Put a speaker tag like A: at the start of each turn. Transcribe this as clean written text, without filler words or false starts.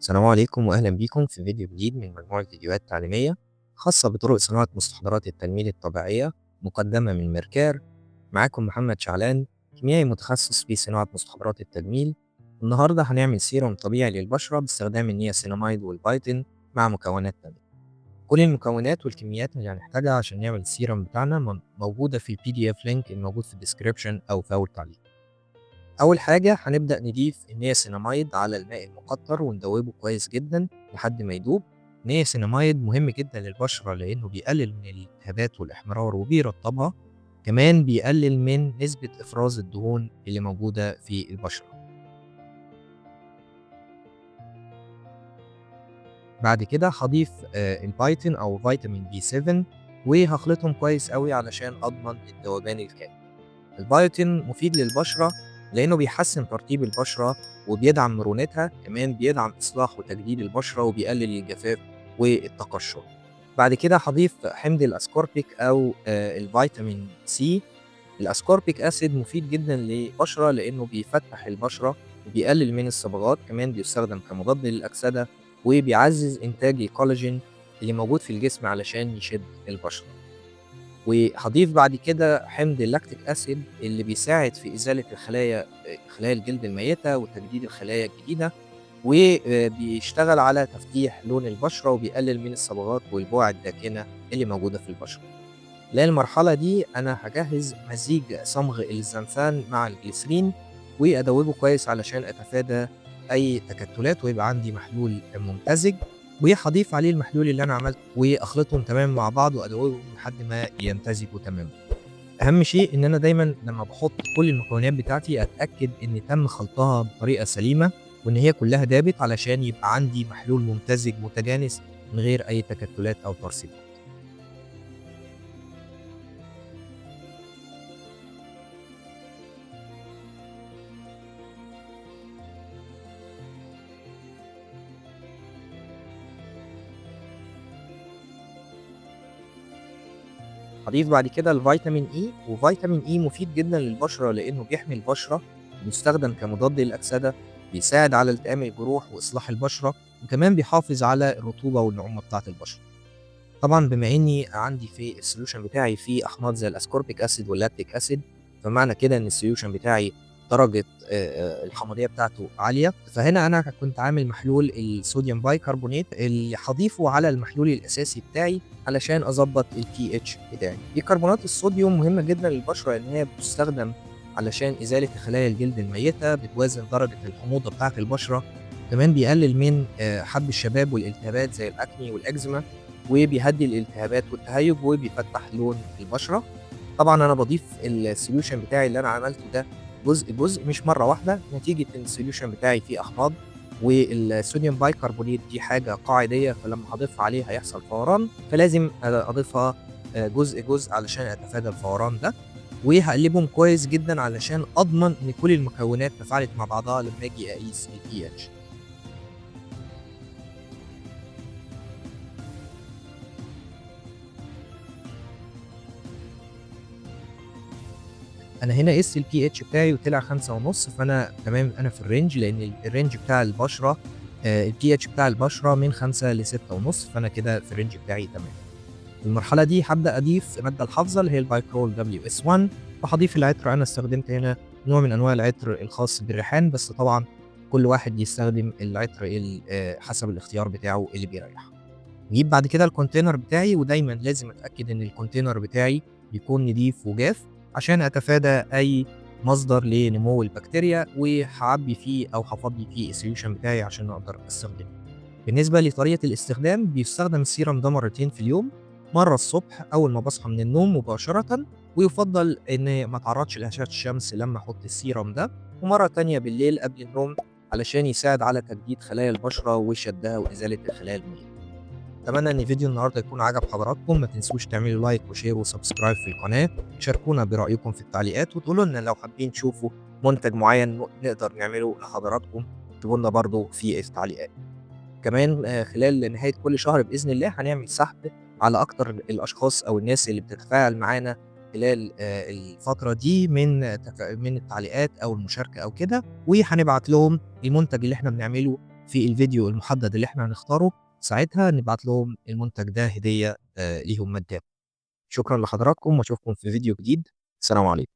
A: السلام عليكم وأهلا بيكم في فيديو جديد من مجموعة فيديوهات تعليمية خاصة بطرق صناعة مستحضرات التجميل الطبيعية مقدمة من ميركار. معاكم محمد شعلان، كيميائي متخصص في صناعة مستحضرات التجميل. النهاردة هنعمل سيروم طبيعي للبشرة باستخدام النياسيناميد والبايتين مع مكونات تانية. كل المكونات والكميات اللي هنحتاجها عشان نعمل السيروم بتاعنا موجودة في ال PDF link الموجود في ال description أو في أول تعليق. أول حاجة هنبدأ نضيف النياسيناميد على الماء المقطر وندوبه كويس جدا لحد ما يدوب. النياسيناميد مهم جدا للبشرة لأنه بيقلل من الالتهابات والإحمرار وبيرطبها، كمان بيقلل من نسبة إفراز الدهون اللي موجودة في البشرة. بعد كده هضيف البايتين أو فيتامين B 7 وهخلطهم كويس قوي علشان أضمن الذوبان الكامل. البايتين مفيد للبشرة لأنه بيحسن ترطيب البشرة وبيدعم مرونتها، كمان بيدعم إصلاح وتجديد البشرة وبيقلل الجفاف والتقشر. بعد كده هضيف حمض الأسكوربيك أو الفيتامين C. ال ascorbic acid مفيد جدا للبشرة لأنه بيفتح البشرة وبيقلل من الصبغات، كمان بيستخدم كمضاد للأكسدة وبيعزز إنتاج الكولاجين اللي موجود في الجسم علشان يشد البشرة. وهضيف بعد كده حمض ال lactic acid اللي بيساعد في إزالة خلايا الجلد الميتة وتجديد الخلايا الجديدة، وبيشتغل على تفتيح لون البشرة وبيقلل من الصبغات والبقع الداكنة اللي موجودة في البشرة. للمرحلة دي أنا هجهز مزيج صمغ الزنثان مع الجليسرين وأدوبه كويس علشان أتفادى أي تكتلات ويبقى عندي محلول ممتزج، وهضيف عليه المحلول اللي أنا عملته وأخلطهم تمام مع بعض وأدوبهم لحد ما يمتزجوا تماما. أهم شيء إن أنا دايما لما بحط كل المكونات بتاعتي أتأكد إن تم خلطها بطريقة سليمة وإن هي كلها دابت علشان يبقى عندي محلول ممتزج متجانس من غير أي تكتلات أو ترسيبات. هضيف بعد كده الفيتامين E، وفيتامين E مفيد جدا للبشرة لانه بيحمي البشرة، بيستخدم كمضاد للاكسده، بيساعد على التئام الجروح واصلاح البشرة، وكمان بيحافظ على الرطوبة والنعومه بتاعه البشرة. طبعا بما اني عندي في ال solution بتاعي في احماض زي ال ascorbic acid وال lactic acid، فمعنى كده ان ال solution بتاعي درجه الحمضيه بتاعته عالية. فهنا انا كنت عامل محلول ال sodium bicarbonate اللي هضيفه على المحلول الاساسي بتاعي علشان اظبط البي اتش بتاعي. بيكربونات الصوديوم مهمة جدا للبشره لان هي بتستخدم علشان ازالة خلايا الجلد الميتة، بتوازن درجه الحموضة بتاعه البشرة، كمان بيقلل من حب الشباب والالتهابات زي ال acne والاكزيما، وبيهدي الالتهابات والتهيج وبيفتح لون البشرة. طبعا انا بضيف ال solution بتاعي اللي انا عملته ده جزء جزء مش مرة واحدة، نتيجة ان ال solution بتاعي فيه احماض وال sodium bicarbonate دي حاجة قاعديه، فلما هضيفها عليه هيحصل فوران، فلازم اضيفها جزء جزء علشان اتفادى الفوران ده. وهقلبهم كويس جدا علشان اضمن ان كل المكونات تفاعلت مع بعضها لما اجي اقيس البي اتش. انا هنا قست البي اتش بتاعي وطلع 5.5، فانا تمام، انا في ال range، لان ال range بتاع البشرة البي اتش بتاع البشرة من 5 ل 6.5، فانا كده في ال range بتاعي تمام. في المرحلة دي هبدا اضيف المادة الحافظة اللي هي البايكرول WS 1، وهضيف العطر. انا استخدمت هنا نوع من انواع العطر الخاص بالريحان، بس طبعا كل واحد يستخدم العطر حسب الاختيار بتاعه اللي بيريحه. نجيب بعد كده ال container بتاعي، ودايما لازم اتاكد ان ال container بتاعي بيكون نضيف وجاف عشان اتفادى اي مصدر لنمو البكتيريا، وهعبي فيه او هفضي فيه ال solution بتاعي عشان اقدر استخدمه. بالنسبة لطريقه الاستخدام، بيستخدم السيرم ده مرتين في اليوم، مرة الصبح اول ما بصحى من النوم مباشرة، ويفضل ان ما اتعرضش لاشعه الشمس لما احط السيرم ده، ومرة تانية بالليل قبل النوم علشان يساعد على تجديد خلايا البشرة وشدها وازالة الخلايا الميتة. اتمنى ان فيديو النهارده يكون عجب حضراتكم. ما تنسوش تعملوا like و share و subscribe في القناة، شاركونا برايكم في التعليقات، وتقولوا لنا لو حابين تشوفوا منتج معين نقدر نعمله لحضراتكم، اكتبوا لنا برضو في التعليقات. كمان خلال نهاية كل شهر باذن الله هنعمل سحب على اكتر الاشخاص او الناس اللي بتتفاعل معانا خلال الفترة دي من التعليقات او المشاركة او كده، وهنبعت لهم المنتج اللي احنا بنعمله في الفيديو المحدد اللي إحنا هنختاره، ساعتها نبعت لهم المنتج ده هدية ليهم مجانا. شكرًا لحضراتكم وأشوفكم في فيديو جديد، سلام عليكم.